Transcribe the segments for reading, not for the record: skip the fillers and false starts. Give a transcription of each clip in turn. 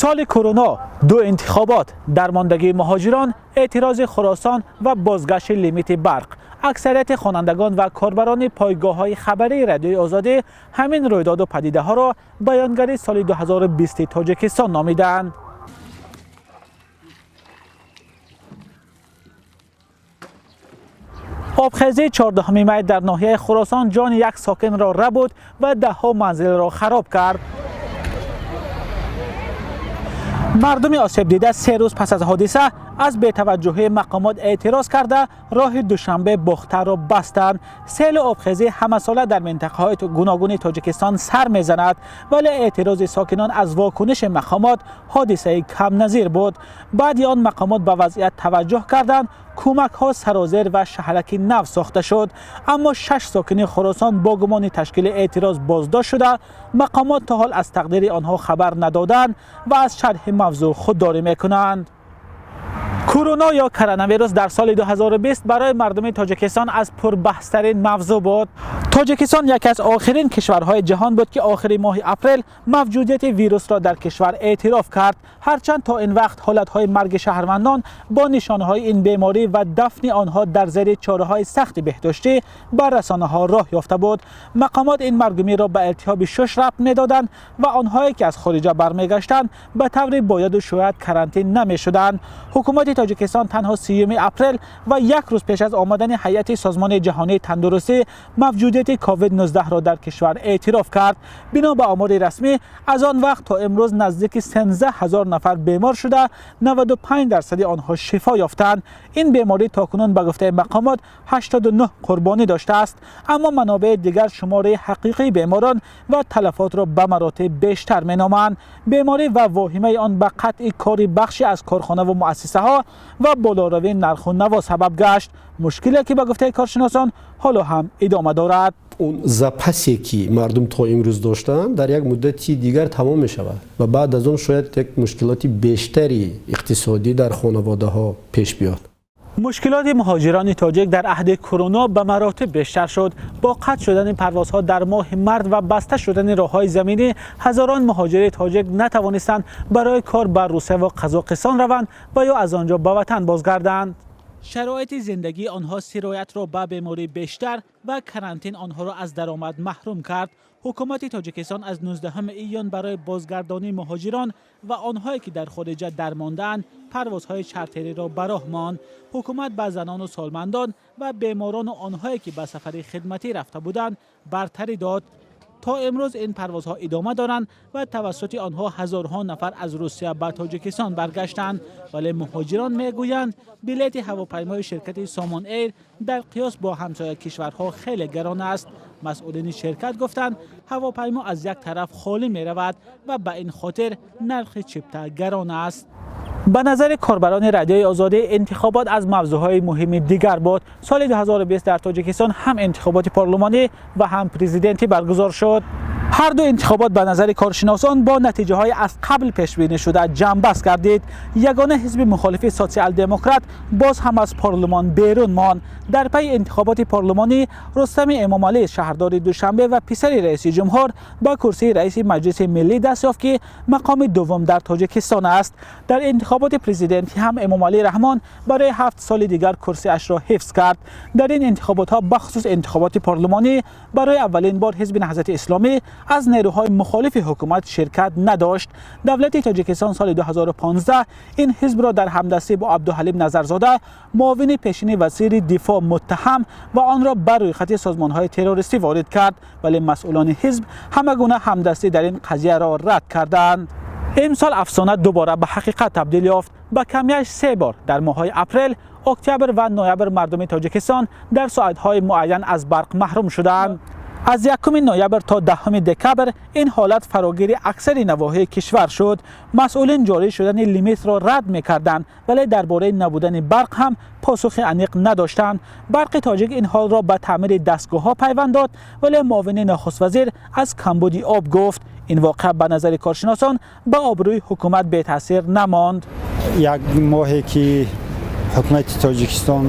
Соли Корона, ду интихобот, дармондагии муҳоҷирон, эътирози Хуросон ва бозгашти лимити барқ. Аксарияти хонандагон ва корбарони пойгоҳҳои хабарии Радиои Озодӣ ҳамин рӯйдоду падидаҳоро баёнгари соли 2020 Тоҷикистон номидаанд. Обхезии 14 май дар ноҳияи Хуросон ҷони як сокинро рабуд ва даҳҳо манзилро хароб кард. Мардуми осебдида 3 рӯз пас аз ҳодиса аз бетаваҷҷӯҳии мақомот эътироз карда, роҳи Душанбе Бохтарро бастанд. Селу обхезӣ ҳамасола дар минтақаҳои гуногуни Тоҷикистон сар мезанад, вале эътирози сокинон аз вокуниши мақомот ҳодисаи камназир буд. Баъди он мақомот ба вазъият таваҷҷӯҳ карданд, кӯмакҳо сарозер ва шаҳраки нав сохта шуд. Аммо шаш сокини Хуросон бо гумони ташкили эътироз боздошт шуда, мақомот то ҳол аз тақдири онҳо хабар надоданд ва аз шарҳи мавзӯъ худдорӣ мекунанд. Корона ё коронавирус дар соли 2020 барои мардуми Тоҷикистон аз пурбаҳстарин мавзӯъ буд. Тоҷикистон яке аз охирин кишварҳои ҷаҳон буд, ки охири моҳи апрел мавҷудияти вирусро дар кишвар эътироф кард. Ҳарчанд то ин вақт ҳолатҳои марги шаҳрвандон бо нишонаҳои ин беморӣ ва дафни онҳо дар зери чораҳои сахти беҳдоштӣ ба расонаҳо роҳ ёфта буд. Мақомот ин маргумирро ба илтиҳоби шуш рабт медоданд ва онҳое ки аз хориҷа бармегаштанд, ба таври бояду шояд карантин намешуданд. Ҳукумати Тоҷикистон танҳо 30 апрел ва як рӯз пеш аз омадани ҳайати Созмони ҷаҳонии тандурустӣ мавҷудияти COVID-19-ро дар кишвар эътироф кард. Бино ба омори расмӣ, аз он вақт то имрӯз наздики 13 ҳазор нафар бемор шуда, 95 дарсади онҳо шифо ёфтанд. Ин беморӣ то кунун, ба гуфтаи мақомот, 89 қурбонӣ доштааст, аммо манобеи дигар шумораи ҳақиқии беморон ва талафотро ба маротиб бештар меноманд. Беморӣ ва воҳимаи он ба қатъи кори бахше аз корхонаву муассисаҳо ва болоравии нарху наво сабаб гашт, мушкиле ки, ба гуфтаи коршиносон, ҳоло ҳам идома дорад. Он запасе, ки мардум то имрӯз доштанд, дар як муддати дигар тамом мешавад ва баъд аз он шояд як мушкилоти бештари иқтисодӣ дар хонаводаҳо пеш биёд. Мушкилоти муҳоҷирони тоҷик дар аҳди Корона ба маротиб бештар шуд. Бо қатъ шудани парвозҳо дар моҳи март ва баста шудани роҳҳои заминӣ, ҳазорон муҳоҷири тоҷик натавонистанд барои кор ба Русия ва Қазоқистон раванд ва ё аз он ҷо ба ватан бозгарданд. Шароити зиндагии онҳо сироятро ба беморӣ бештар ва карантин онҳоро аз даромад маҳрум кард. Ҳукумати Тоҷикистон аз 19 июн барои бозгардонии муҳоҷирон ва онҳое ки дар хориҷа дармондаанд, парвозҳои чартериро ба роҳ монд. Ҳукумат ба занону солмандон ва беморону онҳое ки ба сафари хидматӣ рафта буданд, бартарӣ дод. То имрӯз ин парвозҳо идома доранд ва тавассути онҳо ҳазорҳо нафар аз Русия ба Тоҷикистон баргаштанд. Вале муҳоҷирон мегӯянд, билети ҳавопаймои ширкати Сомон Эйр дар қиёс бо ҳамсоя кишварҳо хеле гарон аст. Масъулини ширкат гуфтанд, ҳавопаймо аз як тараф холӣ меравад ва ба ин хотир нархи чипта гарон аст. Ба назари корбарони Радиои Озодӣ, интихобот аз мавзӯъҳои муҳими дигар буд. Соли 2020 дар Тоҷикистон ҳам интихоботи парлумонӣ ва ҳам президентӣ баргузор шуд. Ҳар ду интихобот, ба назари коршиносон, бо натиҷаҳои аз қабл пешбинӣ шуда ҷамъбаст гардид. Ягона ҳизби мухолифи Социал-демократ боз ҳам аз парлумон берун монд. Дар пайи интихоботи парлумонӣ Рустами Эмомалӣ, шаҳрдори Душанбе ва писари раиси ҷумҳур, ба курсии раиси Маҷлиси Миллӣ даст ёфт, ки мақоми дуввум дар Тоҷикистон аст. Дар интихоботи президентӣ ҳам Эмомалӣ Раҳмон барои 7 соли дигар курсиашро ҳифз кард. Дар ин интихоботҳо, бахусус интихоботи парлумонӣ, барои аввалин бор ҳизби Наҳзати Исломӣ аз нерӯҳои мухолифи ҳукумат ширкат надошт. Давлати Тоҷикистон соли 2015 ин ҳизбро дар ҳамдастӣ бо Абдуҳалим Назарзода, муовини пешини вазири дифоъ, муттаҳам ва онро ба рӯйхати созмонҳои террористӣ ворид кард, вале масъулони ҳизб ҳама гуна ҳамдастӣ дар ин қазияро рад карданд. Имсол афсона дубора ба ҳақиқат табдил ёфт. Ба камияш се бор дар моҳҳои апрел, октябр ва ноябр мардуми Тоҷикистон дар соатҳои муайян аз барқ маҳрум шуданд. Аз 1 ноябр то 10 декабр ин ҳолат фарогири аксари навоҳии кишвар шуд. Масъулин ҷорӣ шудани лимитро рад мекарданд, вале дар бораи набудани барқ ҳам посухи аниқ надоштанд. Барқи Тоҷик ин ҳолро ба таъмири дастгоҳҳо пайванд дод, вале муовини нахуствазир аз камбуди об гуфт. Ин воқеа, ба назари коршиносон, ба обрӯи ҳукумат бетаъсир намонд. Як моҳе ки ҳукумати Тоҷикистон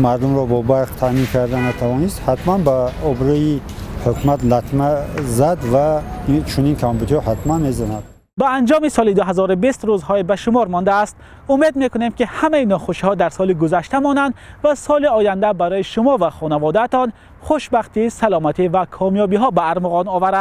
мардумро бо барқ таъмин карда натавонист, ҳатман ба обрӯи ҳукумат латма зад ва чунин камбудиҳо ҳатман мезанад. Ба анҷоми соли 2020 рӯзҳои ба шумор мондааст. Умед мекунем, ки ҳамаи нохушиҳо дар соли гузашта монанд ва соли оянда барои шумо ва хонаводаатон хушбахтӣ, саломатӣ ва комёбиҳо ба армуғон оварад.